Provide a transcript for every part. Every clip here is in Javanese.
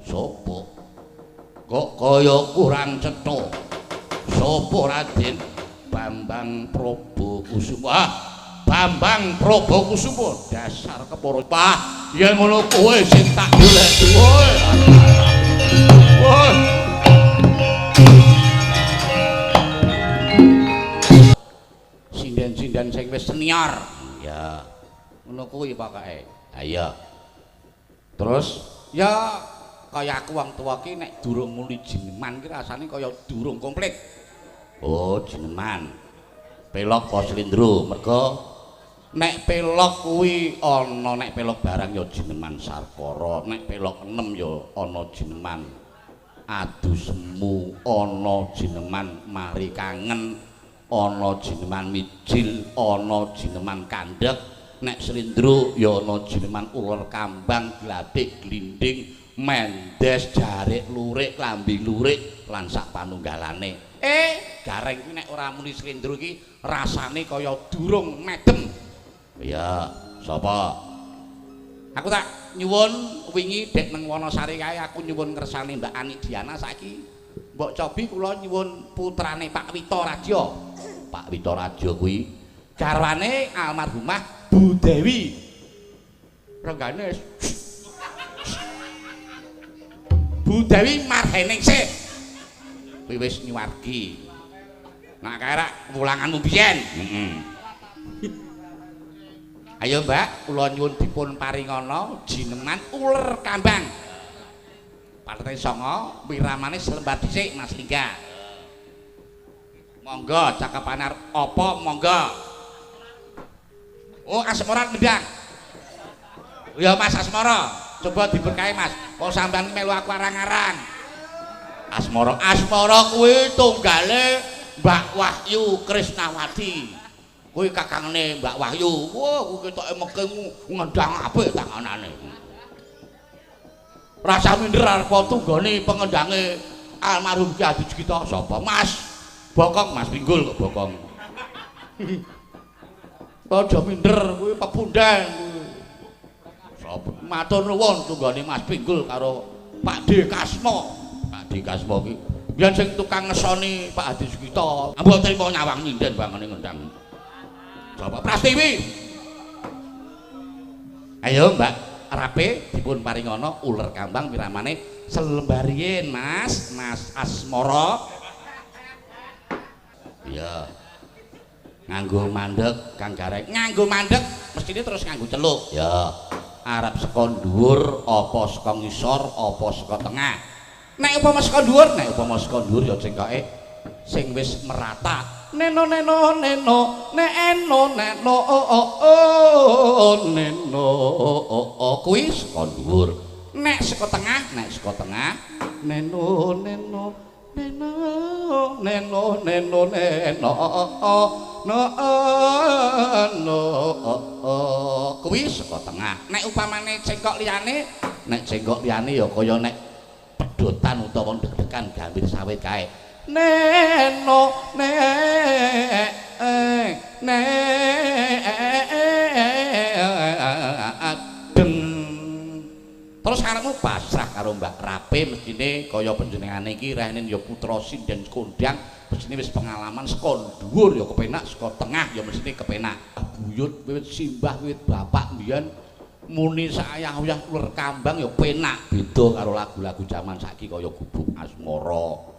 Sopo? Kok kaya kurang cetha? Sopo Raden? Bambang Prabakusuma. Ah, Bambang Prabakusuma dasar kepara. Pah, yen ngono kowe sing tak goleki. Woi. Woi. Sinden-sinden sing wis senior. Ya. Ngono kuwi pokoke. Ha iya. Terus ya kaya aku wong tuwa ki nek durung muni jineman ki rasane kaya durung komplit. Oh, jineman. Pelok apa slindro? Mergo nek pelok kuwi ana nek pelok barang ya jineman Sarkara, nek pelok enem ya ana jineman Adu Semu, ana jineman Mari Kangen, ana jineman Mijil, ana jineman Kandhek. Nek slindro ya ana jineman Uler Kambang, Glathik Glinding, Mendes, Jarik Lurik, Klambi Lurik lan sak panunggalane. Gareng kuwi nek ora muni slindro iki rasane kaya durung medem. Iya, sapa? Aku tak nyuwun wingi dek nang Wonosari kae aku nyuwun ngersane Mbak Ani Diana saiki mbok cobi kula nyuwun putrane Pak Wito Raja. Pak Wito Raja kuwi garwane almarhumah Bu Dewi. Renggane Bu Dewi Marheningsih. Kuwi wis nyuwargi. Nak kae rak wulanganmu biyen. Heeh. Ayo Mbak, kula nyuwun dipun paringana jineman Uler Kambang. Partai 9 wiramane selembar dhisik Mas Lingga. Monggo cakepane apa monggo. Oh, Asmara nendang. Ya Mas Asmara, coba diberkahi Mas. Kok sampean melu aku arang-arang. Asmara, Asmara kuwi tunggale Mbak Wahyu Krisnawati. Kuwi kakangne Mbak Wahyu. Wah, kuwi ketoke mekemu ngendang apik tanganane. Rasa minder arep tunggone pengendange almarhum Ki Adi Sugito sapa? Mas Bokong, Mas Pinggul kok Bokong. Aja minder kuwi pepunden kuwi. Sapa? Matur nuwun tunggone Mas Pinggul karo Pak D Kasmo. Pak D Kasmo ki biyen sing tukang ngesoni Pak Adi Sugito. Mbok trimo nyawang nyinden bangane ngendang. Sapa? Prastiwi. Ayo Mbak Rape dipun paringana Uler Kambang wiramane selembarien Mas, Mas Asmara. Iya. Nganggo mandek Kang Gareng. Nganggo mandek mestine terus nganggo celuk. Ya. Arep saka dhuwur apa saka ngisor apa saka tengah. Nek upama saka dhuwur, nek upama saka dhuwur ya cengkoke sing wis merata. Neno neno neno neno neno o neno o kuwi saka dhuwur. Nek saka tengah, nek saka tengah neno neno neno neno neno neno no no kuwi saka tengah. Nek upamane cengkok liyane, nek cengkok liyane ya kaya nek pedotan utawa deg-degan gambir sawit kae. Neno ne ne deng. Terus karepmu pasrah karo Mbak Rape mestine kaya panjenengane iki rehne ya putra sinden kondang, mestine wis pengalaman saka dhuwur ya kepenak, saka tengah ya mestine kepenak. Buyut wiwit simbah wiwit bapak mbiyen muni sayah-uyah Uler Kambang ya penak, beda karo lagu-lagu jaman saiki kaya Gubuk Asmara.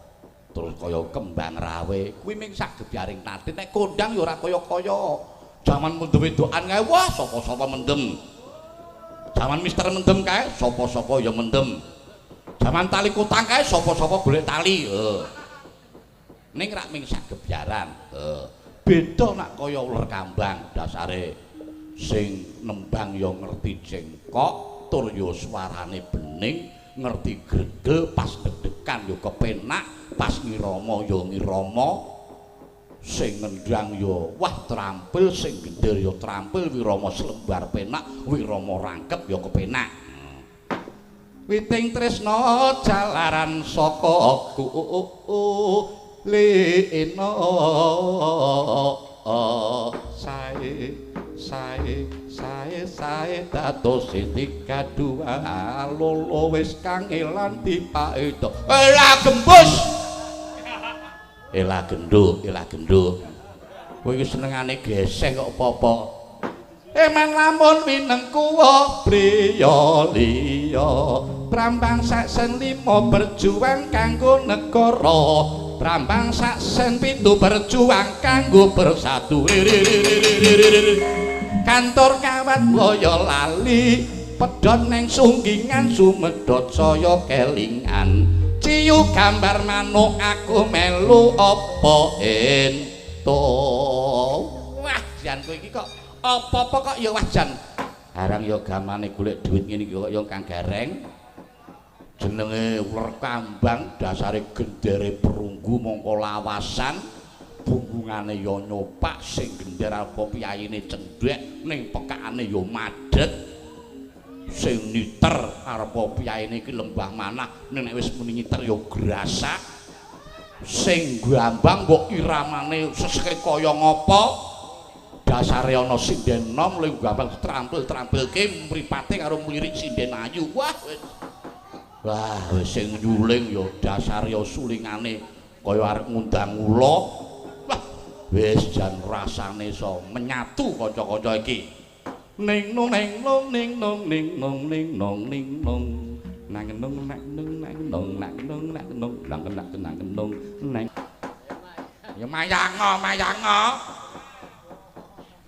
Terus kaya Kembang Rawe kuwi ming sak gebyaring tatin. Nek kondang ya ora kaya-kaya jaman mendem wedokan kae, wah sapa-sapa mendem. Jaman Mister mendem kae sapa-sapa ya mendem. Jaman tali kutang kae sapa-sapa golek tali. Ning rak ming sak gebyaran. Beda nak kaya Uler Kambang dasare sing nembang ya ngerti cengkok, tur ya suarane bening, ngerti gregel, pas deg-degan ya kepenak, pas ngirama ya ngirama, sing ngendang ya wah terampil, sing gendir ya terampil, wirama selembar penak, wirama rangkep ya kepenak. Witing tresna jalaran saka kulino sae Sae sae sae dados tiga dua lolo wis kangelan dipaedo. Ela gembus. Ela genduk, ela genduk. Kowe iki senengane geseh kok apa-apa. Eman lamun winengku priya liya. Brambang saksen 5 berjuang kanggo negara. Brambang saksen 7 berjuang kanggo bersatu. Kantor kawat boyo lali, pedhot neng sunggingan sumedhot saya kelingan. Ciu gambar manuk aku melu apa entuk. Wah, jan kowe iki kok apa-apa kok ya wah jan. Arang ya gamane golek dhuwit ngene iki kok ya Kang Gareng. Jenenge uler kambang dasare gendere perunggu mongko lawasan, bunggungane ya nyopak sing gender apa piyayine cendhek ning pekakane ya madhet. Sing niter arep piyayine iki lembah manah ning nek wis muni ngiter ya grasak. Sing gambang mbok iramane seseke kaya ngapa? Dasare ana sinden nom lha gambang trampil-trampilke mripate karo mlirik sinden ayu. Wah wis. Wah, wis sing nyuling ya dasar ya sulingane kaya arep ngundang ula. Wah, wis jan rasane iso menyatu kanca-kanca iki. Ning nung ning nung ning nung ning nung ning nung ning nung nang nung nang nung nang nung nang nung nang nung nang nang nang nung nang. Ya mayango, mayango.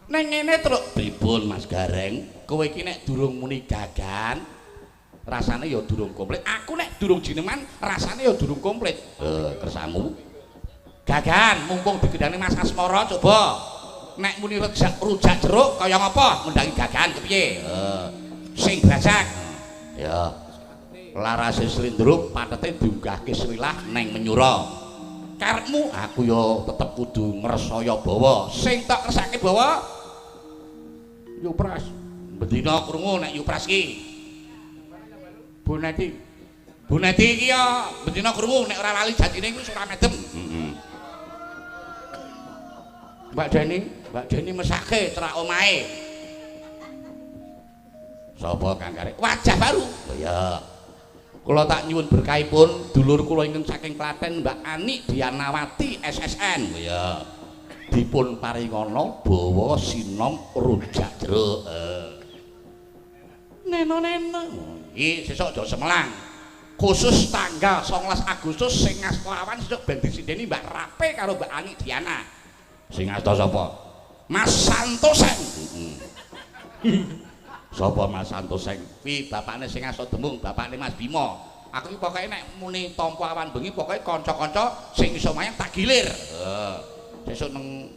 Ning ngene truk pripun Mas Gareng? Kowe iki nek durung muni gagan rasane ya durung komplit. Aku nek durung jineman rasane ya durung komplit. Kersamu. Gagan mumpung digendane Mas Asmara coba. Nek muni rejak rujak jeruk kaya ngapa ngendangi gagan kepiye? Sing brajak. Ya. Larase slindro patete diunggahke srilah neng menyura. Karepmu aku ya tetep kudu ngresaya bawa. Sing tok kersake bawa Yupras. Bendina krungu nek Yupras ki. Bu Neti. Bu Neti iki ya bendina krungu nek ora lali janjine iku ora medem. Heeh. Mbak Deni, Mbak Deni mesake cerak omahe. Sapa Kang Gareng? Wajah baru. Oh iya. Kula tak nyuwun berkahipun dulur kula ingkang saking Klaten Mbak Ani Dianawati SSN. Oh iya. Dipun paringana bawa sinom rujak jeruk. Neno neno. Iki sesuk aja semelang. Khusus tanggal 19 Agustus sing ngasta awan sesuk ben disindeni Mbak Rape karo Mbak Ani Diana. Sing ngasta sapa? Mas Santoseng. Sapa Mas Santoseng? Kuwi bapakne sing ngasta demung, bapakne Mas Bima. Aku iki pokoke nek muni tampa awan bengi pokoke kanca-kanca sing iso mayang tak gilir. Heeh. Sesuk nang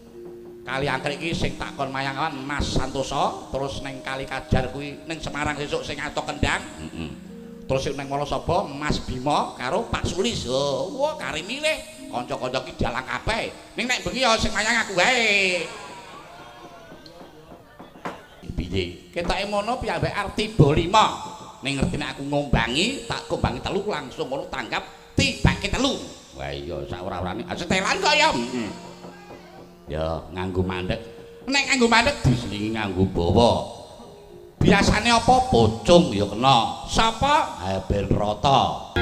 Kali Angkrik iki sing takon mayang awan Mas Santoso, terus neng Kali Kajar kuwi neng Semarang sesuk sing ngato kendang. Heeh. Terus neng Wonosobo Mas Bima karo Pak Sulis. Oh, wah kari milih kanca-kanca iki dalang kabeh. Ning nek bengi ya sing mayang aku wae. Piye? Ketoke mono piyambake arep tiba 5. Ning ngerti nek aku ngombangi, tak kombangi telu langsung ngono tanggap tibake telu. Wah iya sak ora-orane. Ah setelan kok ya. Heeh. Ya nganggo mandek. Nek nganggo mandek diselingi nganggo bawa. Biasane apa pocong ya kena. Sapa? Ben rata.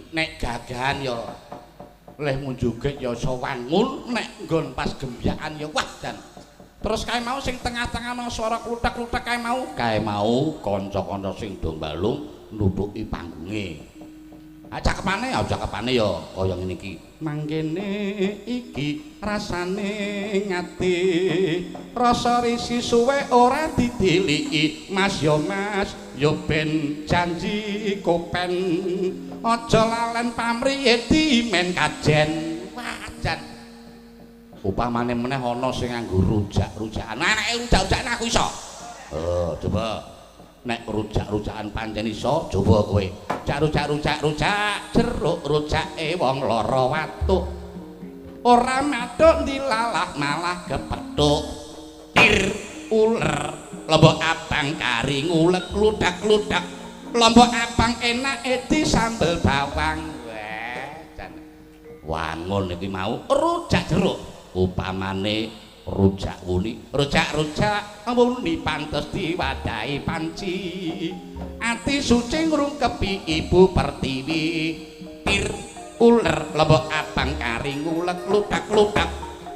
Nek gagahan ya leh munjoget ya iso wangun, nek nggon pas gembyakan ya wah jan. Terus kae mau sing tengah-tengah mau swara kluthek-kluthek kae mau kanca-kanca sing do mbalung nutuki panggunge. Ah cakepane ya cakepane ya kaya ngene iki. Mangkene iki rasane ngati. Rasa risi suwe ora didiliki. Mas yo mas, yo ben janji kopen. Aja lalen pamrihe dimen kajen. Wah jan. Upamane meneh ana sing nganggo rujak-rujakan. Nah nek rujak-rujakan aku iso. Oh, coba. Nek rujak-rujakan pancen iso, coba kowe. Rujak-rujak-rujak jeruk rujake wong lara watuk. Ora mathuk dilalah malah kepethuk. Tir uler lombok abang kari ngulek kludak-kludak. Lombok abang enake disambel bawang. Wah, jan. Wangun iki mau rujak jeruk. Upamane rujak wuni, rujak-rujak wuni pantes diwadahi panci. Ati suci ngrungkepi ibu pertiwi. Tir uler lombok abang kari ngulek kludak-kludak.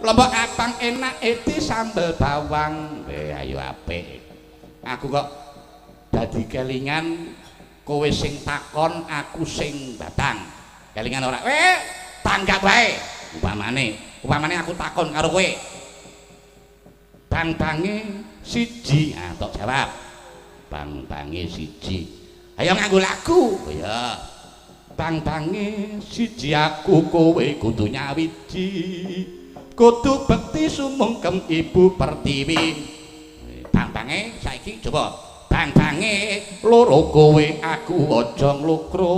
Lombok abang enake disambel bawang. Ayo apik. Aku kok dadi kelingan kowe sing takon aku sing batang. Kelingan ora? Tanggap wae. Upamane aku takon karo kowe. Bang-bange siji, ah tok jawab. Bang-bange siji. Ayo nganggo lagu. Oh iya. Bang-bange siji aku kowe kudu nyawiji. Kudu bekti sumungkem ibu pertiwi. Bang-bange saiki coba. Bang-bange loro kowe aku aja nglokro.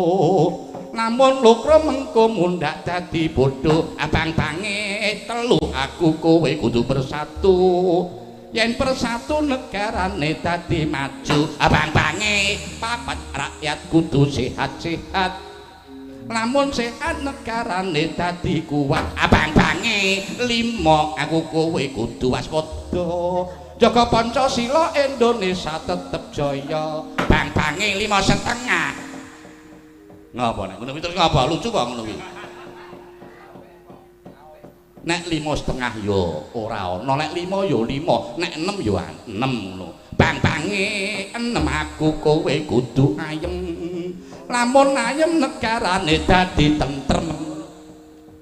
Namun lokro mengko mundhak dadi bodho. Abang-bange telu aku kowe kudu bersatu. Yen bersatu negarane dadi maju. Abang-bange papat rakyat kudu sehat-sehat. Lamun sehat negarane dadi kuat. Abang-bange lima aku kowe kudu waspada. Jaga Pancasila Indonesia tetep jaya. Bang-bange 5,5. Ngapa nek ngono kuwi terus ngapa? Lucu kok ngono kuwi. Nek 5,5 ya ora ana, nek 5 ya 5, nek 6 ya 6 ngono. Bang-bange 6 aku kowe kudu ayem. Lamun ayem negarane dadi tentrem.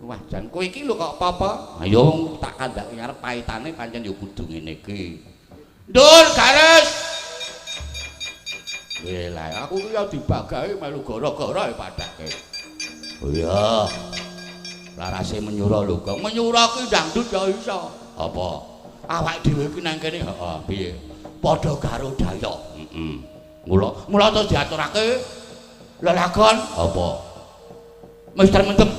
Wah, jan kowe iki lho kok apa-apa? Ayo tak kandhake arep paitane pancen ya kudu ngene iki. Ndur garis. Lah aku ki ya dibagahe melu gara-gara ya padake. Oh iya. Larase menyura lho, Gong. Menyura ki dangdut ya iso. Apa? Awake dhewe ki nang kene heeh, piye? Padha karo daya. Heeh. Mula terus diaturake lelagon apa? Mister Mendem.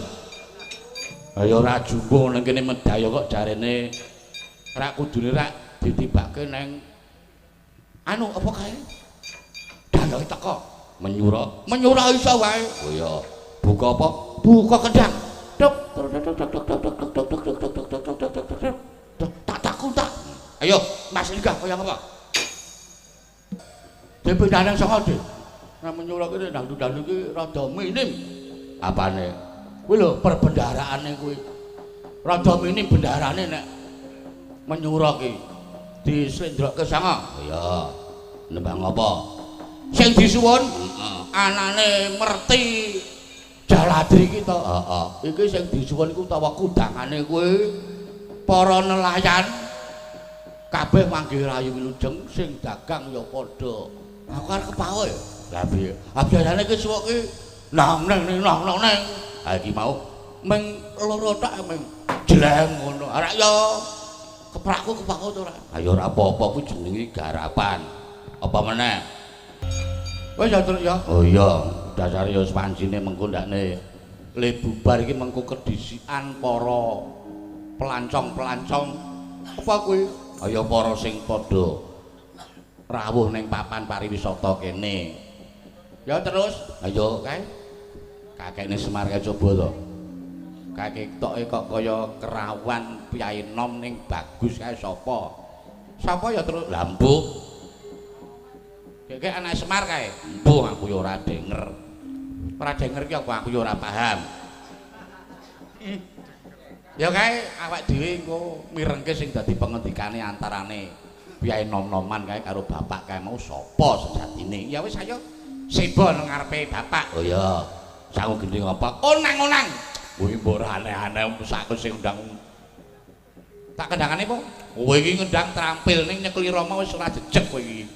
Ayo ora jumbo nang kene medaya kok jarene rak kudune rak ditibake nang anu apa kae? Dayoke teko menyura. Menyura iso wae. Oh iya. Buka apa? Buka kendang. Tuk tuk tuk tuk tuk tuk tuk tuk tuk tuk tuk tuk tuk tuk tuk. Tak takut tak. Ayo, Mas Linggah kaya apa? Dhewe nang saka Dik. Nek menyura ki dangdut-dangdut ki rada minim. Apane? Kuwi lho perbendaraane kuwi. Rada minim bendarane nek menyura ki. Dislendrokke sanga. Iya. Nembang apa? Sing disuwun anane merti Jaladri kita. Heeh. Iki sing disuwun iku utawa kudangane kuwi para nelayan kabeh manggih rayu wilujeng sing dagang ya padha. Aku arep kepawe ya. Lah piye? Ah biasane iki suwuk ki nang neng nang nang neng. Ha iki mau meng loro tok meng jleng ngono. Arek ya keprakku kepaku to ora. Ha ya ora apa-apa kuwi jenenge garapan. Apa meneh? Wis ya terus ya. Oh iya, dasare ya pancine mengko ndakne le bubar iki mengko kedisikan para pelancong-pelancong. Apa kuwi? Kaya para sing padha rawuh ning papan pariwisata kene. Ya terus, ayo kae. Kakekne Semar kae coba to. Kakek toke kok kaya kerawan piyai nom ning bagus kae sapa? Sapa ya terus? Lah mbuh. Kek anak Semar kae. Mbuh aku ya ora denger. Ora denger ki apa aku ya ora paham. Ya kae awak dhewe engko mirengke sing dadi pengendikane antarane piyai nom-noman kae karo bapak kae mau sapa sejatine. Ya wis ayo seba nang ngarepe bapak. Oh iya. Sangu gending apa? Onang-onang. Kuwi mbok ora aneh-aneh sakku sing ndang. Tak kendangane apa? Kowe iki ngendang terampil ning nyekeli Rama wis ora jejeg kowe iki.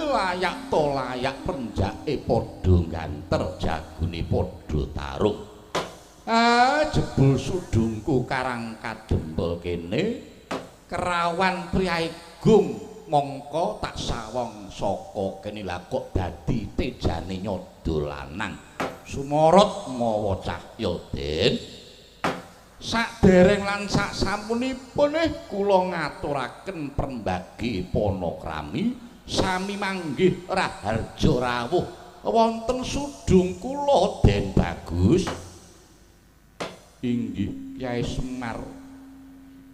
Layak to layak penjake padha ganter jagone padha tarung. Ah, jebul sudungku karang kadempel kene kerawan priyayi gung mongko tak sawong saka kene lah kok dadi tejane nyodo lanang. Sumorot mawa cahya Den. Sadereng lan sak sampunipun kula ngaturaken perembagi panakrami sami manggih raharja rawuh wonten sudung kula Den Bagus. Inggih Kyai Semar,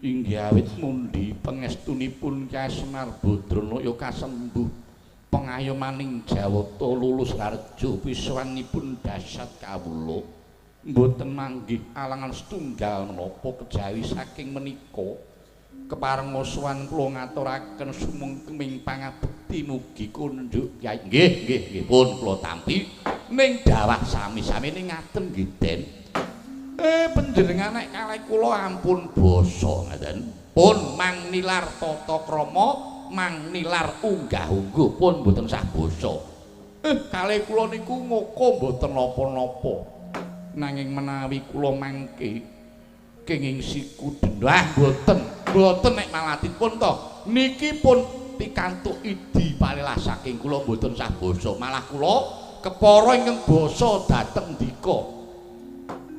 inggih awit mundi pangestunipun Kyai Semar Badranaya kasembuh pengayomaning Jawata lulus harja pisuwanipun dasat kawula. Mboten manggih alangan setunggal menapa kejawi saking menika kepareng sowan kula ngaturaken sumengkeming pangabekti mugi kondhuk Kyai. Nggih nggih nggih pun kula tampi ning dawah sami-sami ning ngaten nggih Den. Panjenengan nek kalih kula ampun basa ngaten. Pun mang nilar tata krama, mang nilar unggah-ungguh pun mboten sah basa. Kalih kula niku ngoko mboten napa-napa. Nanging menawi kula mangke kenging siku dendah mboten, mboten nek malatipun to. Niki pun pikantuk idi palilah saking kula mboten sah basa, malah kula kepara ingkang basa dhateng ndika.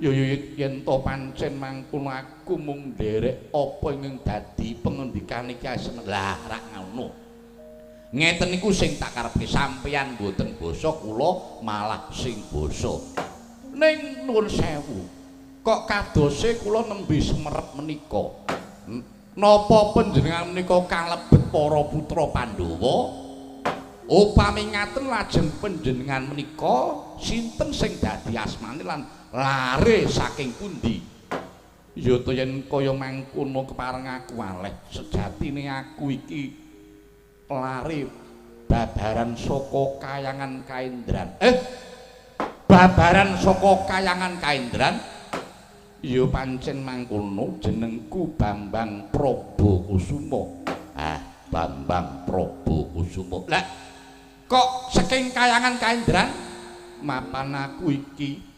Yo yen to pancen mangkono aku mung nderek apa ingkang dadi pengendikane Kyai Semar. Lah rak ngono. Ngeten niku sing tak karepke sampeyan mboten basa kula malah sing basa. Ning nuwun sewu, kok kadose kula nembe semerep menika. Napa panjenengan menika kalebet para putra Pandhawa? Upami ngaten lajeng panjenengan menika sinten sing dadi asmane lan lare saking pundi? Ya to yen kaya mangkono kepareng aku aleh, sejatine aku iki lare babaran saka kayangan Kaendran. Babaran saka kayangan Kaendran? Ya pancen mangkono, jenengku Bambang Prabakusuma. Ah, Bambang Prabakusuma. Lah kok saking kayangan Kaendran? Mapan aku iki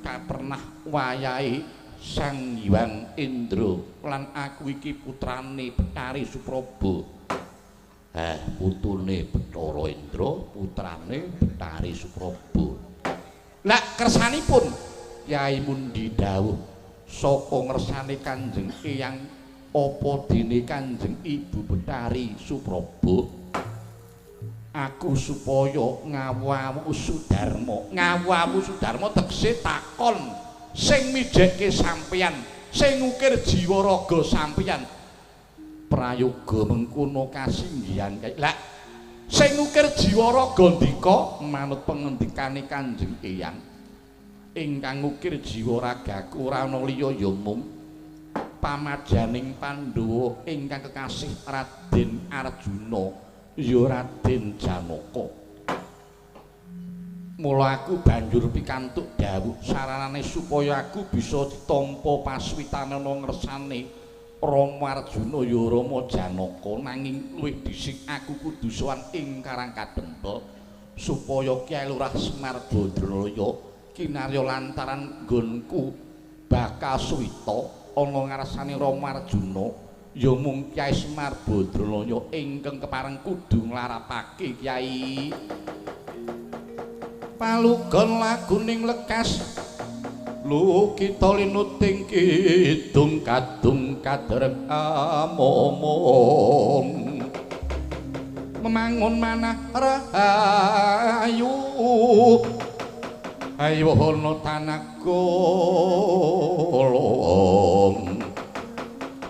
kapernah wayahe Sang Hyang Indra lan aku iki putrane Bathari Supraba. Putune Bathara Indra, putrane Bathari Supraba. Lah kersanipun Kyai Mundi dawuh saka ngersane Kanjeng Eyang apa dene Kanjeng Ibu Bathari Supraba, aku supaya ngawu-awu Sudarma. Ngawu-awu Sudarma tegese takon sing mijekke sampeyan, sing ngukir jiwa raga sampeyan. Prayoga mengkono kasinggihan. Lah sing ngukir jiwa raga ndika manut pengendikane Kanjeng Eyang, ingkang ngukir jiwa ragaku ora ana liya ya mung pamajaning Pandhawa ingkang kekasih Raden Arjuna ya Raden Janaka. Mula aku banjur pikantuk dawuh saranane supaya aku bisa ditampa paswitanana ngersane Rama Arjuna ya Rama Janaka, nanging luwih dhisik aku kudu sowan ing Karang Kadempel supaya Kyai Lurah Semar Badranaya kinarya lantaran nggonku bakal suwita ana ngarsane Rama Arjuna ya mung Kyai Semar Badranaya ingkang kepareng kudu nglarapake Kyai. Palugon laguning lekas lukita linuting kidung kadung kadereng amomong memangun manah rahayu ayo ana tanah golong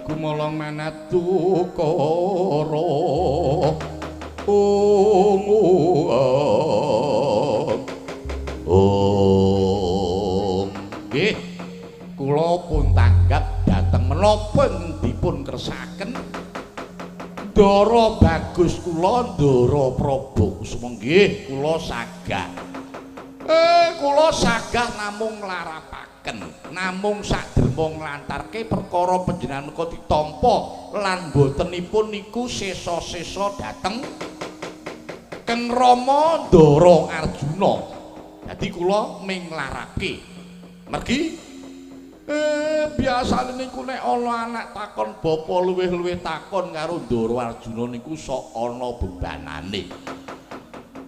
gumolong manatu koro ungu. Om nggih kula pun tanggap dhateng menapa dipun kersakaken Ndara Bagus kula Ndara Prabakusuma. Nggih kula sagah. Kula sagah namung nglarapaken, namung saderma nglantarke perkara panjenengan menika ditampa lan botenipun niku sesa-sesa dhateng Keng Rama Ndara Arjuna. Dadi kula ming nglarapke. Mergi biasane niku nek ana anak takon bapa luwih-luwih takon karo Ndara Arjuna niku sok ana bebanane.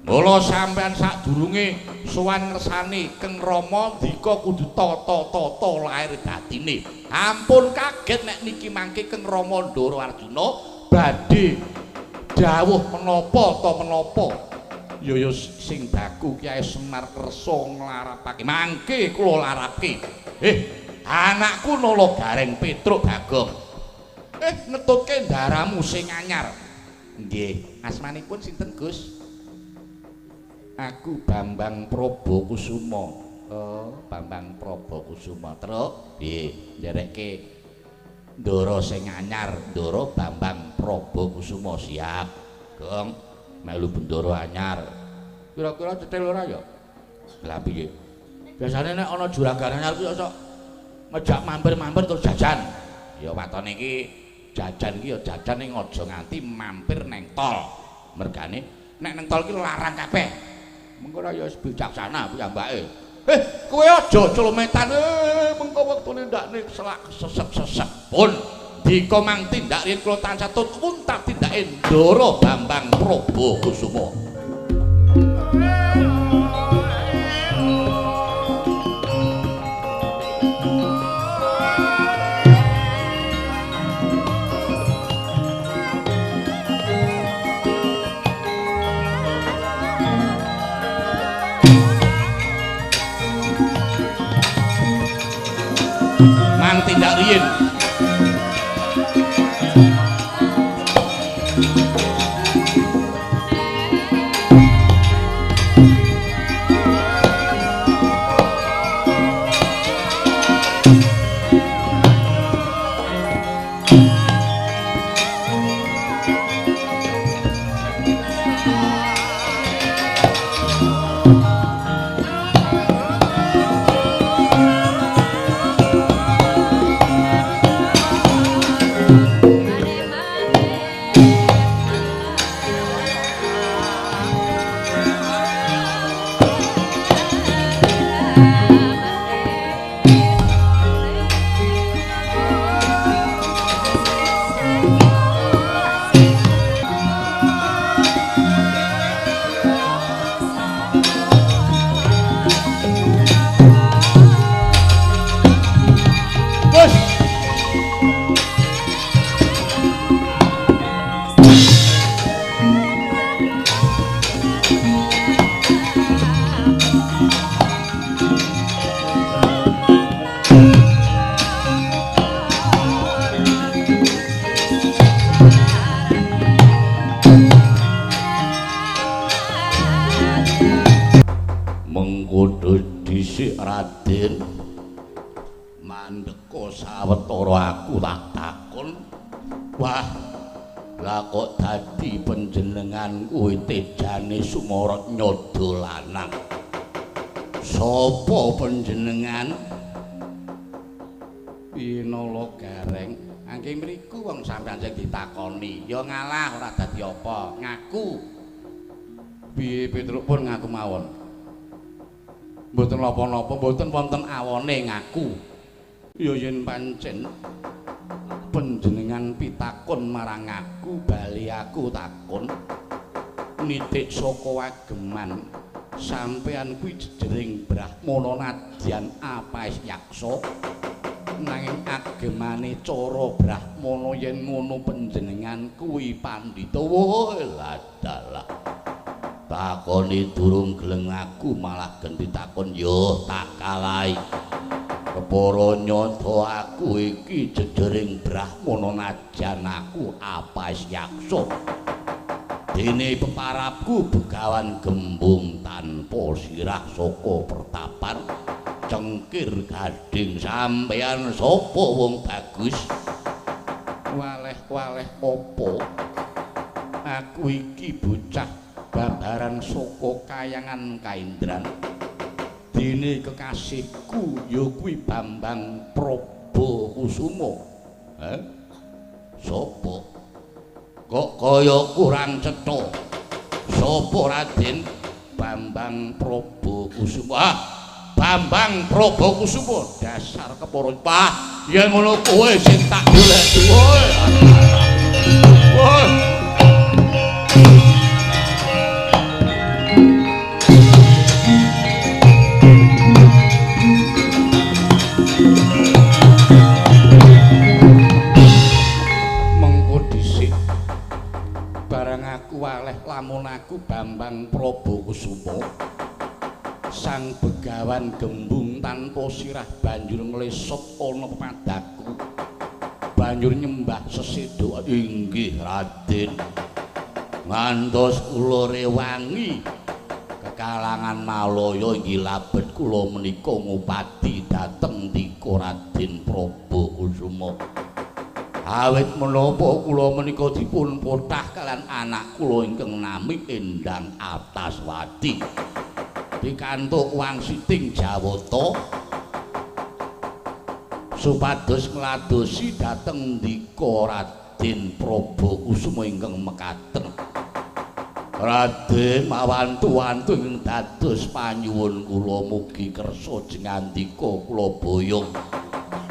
Mula sampean sadurunge sowan ngersane Keng Rama ndika kudu tata-tata lair batine. Ampun kaget nek niki mangke Keng Rama Ndara Arjuna badhe dawuh menapa ta menapa. Ya ya sing baku Kyai Semar kersa nglarapake. Mangke kula larapke. Anakku Nala Gareng Petruk Bagong. Ngetutke ndaramu sing anyar. Nggih, asmanipun sinten, Gus? Aku Bambang Prabakusuma. Oh, Bambang Prabakusuma. Truk, piye? Nderekke ndara sing anyar, ndara Bambang Prabakusuma siap. Gong, melu bendara anyar. Kira-kira cetil ora ya? Lah piye? Biasane nek ana juragan anyar kuwi sok ngejak mampir-mampir terus jajan. Ya watone iki jajan iki ya jajan ning aja nganti mampir neng tol. Mergane nek neng tol iki larang kabeh. Mengko ya wis bijaksana piyambake. Kowe aja clometan. Mengko wektune ndakne selak sesek-sesek. Pun dika mang tindak riyin kula tansah tut untat tindake Ndara Bambang Prabakusuma. Mang tindak riyin. Raden mandeka sawetara aku tak takon. Wah, lah kok dadi panjenengan kuwi tejane sumorot nyodo lanang. Sapa panjenengan? Piye Nala Gareng? Angke mriku wong sampean sing ditakoni. Ya ngalah ora dadi apa, ngaku. Piye Petruk pun ngaku mawon. Mboten napa-napa, mboten wonten awone ngaku. Ya yen pancen panjenengan pitakon marang aku, bali aku takon nitik saka wageman sampean kuwi jejering brahmana nadyan apais yaksa, nanging agemane cara brahmana yen ngono panjenengan kuwi pandhita. Ladalah takoni durung geleng aku malah genti takon. Yo tak kalahi kepara nyata aku iki jejering brahmana najan aku apais yaksa, dene peparapku begawan gembung tanpa sirah saka pertapan cengkir gading. Sampeyan sapa wong bagus? Waleh-waleh apa aku iki bocah babaran saka kayangan kaindran. Dene kekasihku ya kuwi Bambang Prabakusuma. Heh? Sopo? Kok kaya kurang cetha? Sopo Raden? Bambang Prabakusuma. Ah, Bambang Prabakusuma dasar kepara. Pah, yen ngono kowe sing tak goleki. Woi. Woi. Mengko dhisik barang aku waleh lamun aku Bambang Prabakusuma sang begawan gembung tanpa sirah banjur nglesot ana padaku, banjur nyembah sesedo. Inggih Raden, ngantos kula rewangi kekalangan Malaya inggih labet kula menika ngupadi dhateng ndika Raden Prabakusuma. Awit menapa kula menika dipun pothah kalian anak kula ingkang nami Endang Ataswati pikantuk wangsiting Jawata supados ngladosi dhateng ndika Raden Prabakusuma ingkang mekaten. Raden mawantu-wantu ingkang dados panyuwun kula mugi kersa jengandika kula boyong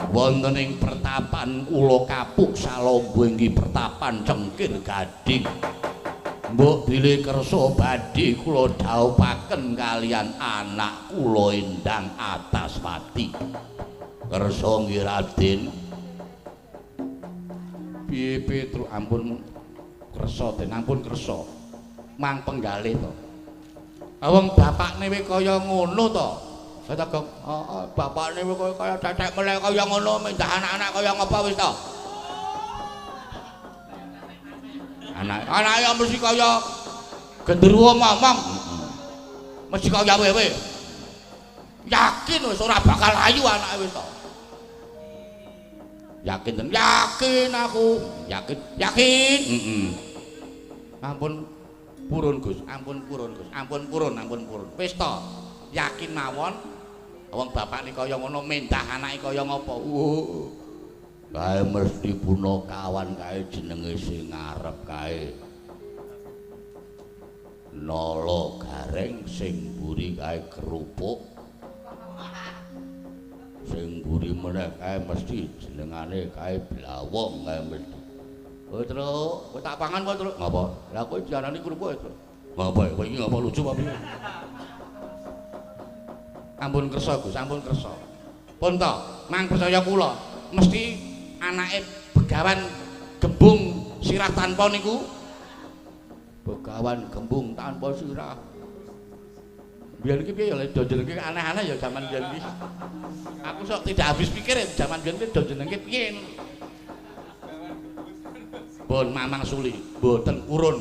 wonten ing pertapan kula Kapuk Salombo inggih pertapan Cengkir Gading. Mbok bilih kersa badhe kula dhawuhaken kalian anak kula Endang Ataswati. Kersa nggih Raden. Piye Petru ampun kersa den, ampun kersa. Mang penggalih to. Wong bapakne wis kaya ngono to. Kata gong, heeh, bapakne wis kaya cecek melek kaya ngono, mendah anak-anak kaya ngapa wis to. Anak-anake mesti kaya genderuwo momong. Mesti kaya wewe. Yakin wis ora bakal ayu anake wis to. Yakin ten? Yakin aku. Yakin. Yakin. Heeh. Ampun purun Gus, ampun purun Gus, ampun purun, ampun purun. Wis to. Yakin mawon wong bapakne kaya ngono mendah anake kaya ngapa. Kae mesti punakawan kae jenenge sing ngarep kae. Nala Gareng sing mburi kae kerupuk. Sing mburi meneh kae mesti jenengane kae blawong kae mesti. Oh, Truk, kowe tak pangan kok, Truk. Ngapa? Lah kowe diarani kerupuk, Truk. Ngapa? Kowe iki ngapa lucu apa piye? Ampun kersa, Gus, ampun kersa. Pun to, mang percaya kula, mesti anake begawan gembung sirah tanpa niku. Begawan gembung tanpa sirah. Biyen iki piye ya le do jenenge aneh-aneh ya jaman biyen iki. Aku sok tidak habis pikir ya jaman biyen iki do jenenge piye. Bon Mamang Suli, mboten purun.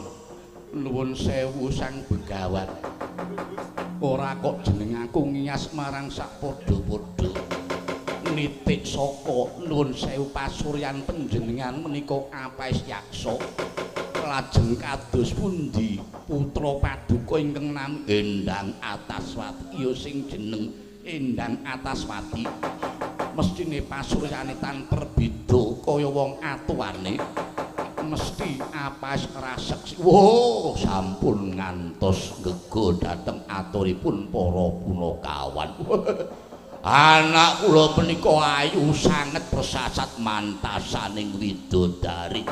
Nuwun sewu sang begawan. Ora kok jeneng aku ngiyas marang sak padha-padha. Nitik saka nuwun sewu pasuryan panjenengan menika apais yaksa. Lajeng kados pundi putra paduka ingkang nami Endang Ataswati ya sing jeneng Endang Ataswati. Mestine pasuryane tan perbeda kaya wong atuwane. Mesti apais ngrasek. Wo, sampun ngantos ngego dhateng aturipun para punakawan. Anak kula menika ayu sanget persasat mantasaning widodari.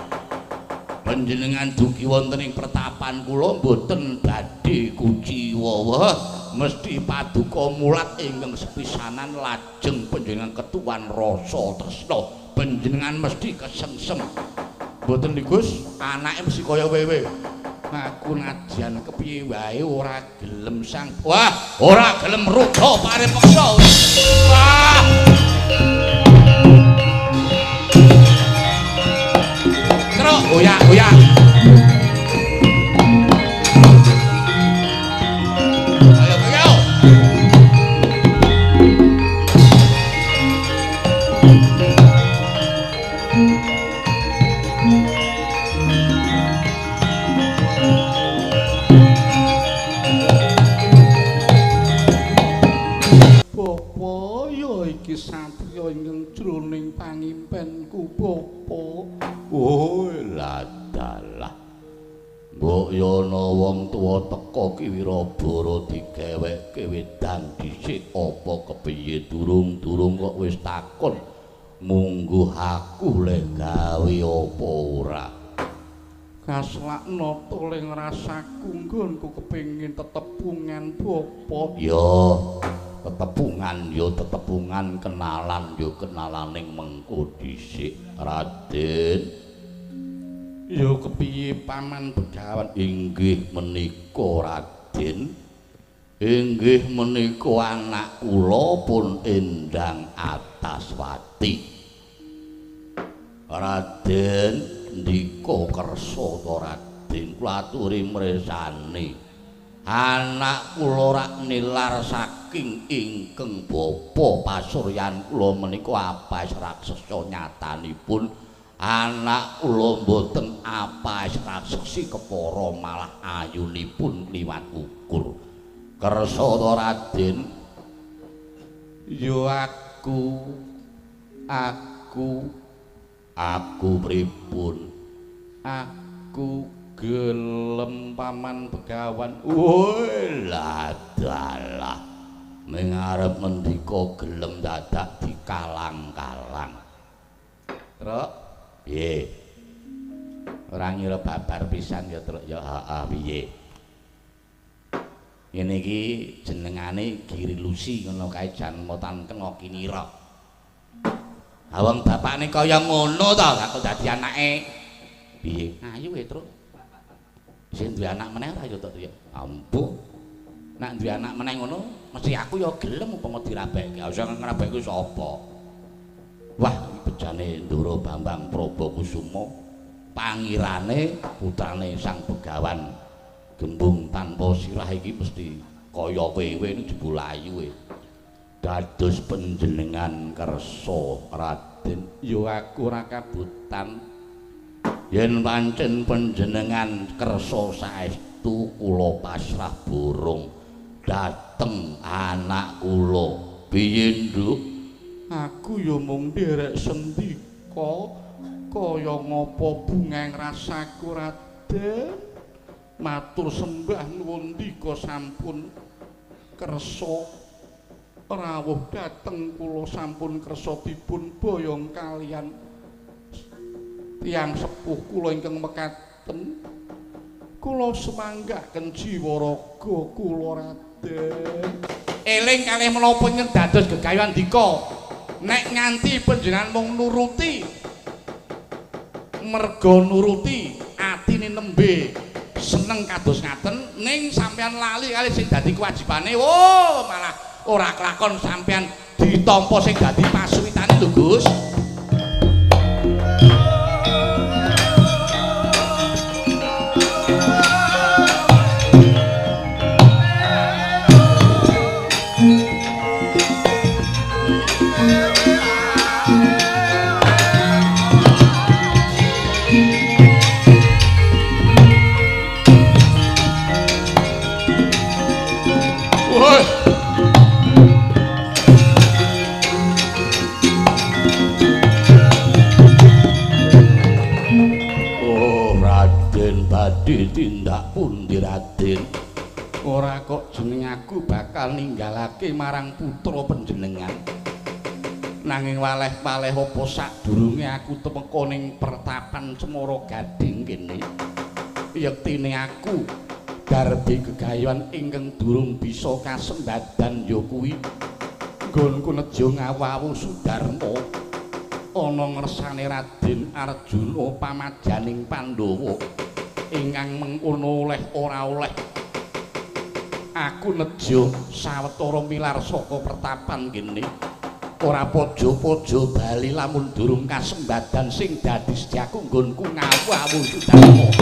Panjenengan dugi wonten ing pertapan kula mboten badhe kuciwa. Wah, mesti paduka mulat ingkang sepisanan lajeng panjenengan ketuwan rasa tresna. Panjenengan mesti kesengsem. Mboten niku Gus, anake mesti kaya wewe. Aku najan kepiye wae ora gelem sang. Wah, ora gelem ruga paripeksa. Wah. Truk goyak-goyak. Ayo ayo. satriya ingkang jroning pangimpenku bapa. Oh ladalah. Mbok yono wong tuwa teka ki Wirabara digeweke wedang dhisik apa kepiye durung-durung kok wis takon mungguh aku le gawe apa ora. Kaslakna toling rasaku nggonku kepengin tetepungan bapa. Ya tetepungan ya tetepungan, kenalan ya kenalaning mengko dhisik Raden. Ya kepiye Paman Begawan? Inggih menika Raden. Inggih menika anak kula pun Endang Ataswati. Raden ndika kersa to Raden, kula aturi mresani. Anak kula rak nilar saking ingkang bapa pasuryan kula menika apes raksasa nyatanipun. Anak kula mboten apes raksesi kepara malah ayunipun kliwat ukur. Kersa to Raden? Ya aku pripun? Aku gelem Paman Begawan. Woi ladalah. Ning arep mendika gelem dadak dikalang-kalang. Truk, piye? Ora ngira babar pisan ya, Truk ya. Heeh, piye? Ngene iki jenengane Giri Lusi ngono kae jan motan kena kinira. Ha wong bapakne kaya ngono to, kok dadi anake. Piye? Ayu e, Truk. Sing duwe anak meneh ora ya, Truk ya. Ampuh. Nek duwe anak meneh ngono, mesti aku ya gelem upama dirabeke. Ha sing ngrabeke sapa? Wah, bejane Ndara Bambang Prabakusuma, pangirane putrane Sang Begawan Gembung tanpa sirah iki mesti kaya kowe jebul ayu e. Dados panjenengan kersa Raden, ya aku ora kabutan. Yen pancen panjenengan kersa saestu kula pasrah burung dhateng anak kula. Piye, Nduk? Aku ya mung nderek sendika kaya ngapa bungeng rasaku Raden. Matur sembah nuwun ndika sampun kersa rawuh dhateng kula, sampun kersa dipun boyong kalian tiyang sepuh kula ingkang mekaten. Kula semanggaken jiwa raga kula Raden. Eling kalih menapa ingkang dados gegayuhan ndika. Nek nganti panjenengan mung nuruti merga nuruti atine nembe seneng kados ngaten, ning sampean lali kali sing dadi kewajibane. Oh, malah ora kelakon sampean ditampa sing dadi pasuwitane lho, Gus. Tindak pundi Raden? Ora kok jeneng aku bakal ninggalake marang putra panjenengan. Nanging waleh-waleh apa sadurunge aku tumeka ning pertapan Cemara Gading kene. Yektine aku darbi gegayuhan ingkang durung bisa kasembadan ya kuwi nggonku nejo ngawu Sudarma ana ngersane Raden Arjuna pamajaning Pandhawa. Ingkang mengkono oleh ora oleh aku nejo sawetara milar saka pertapan kene. Ora pojo-pojo bali lamun durung kasembadan sing dadi sediaku nggonku ngawu-awu Sudarma.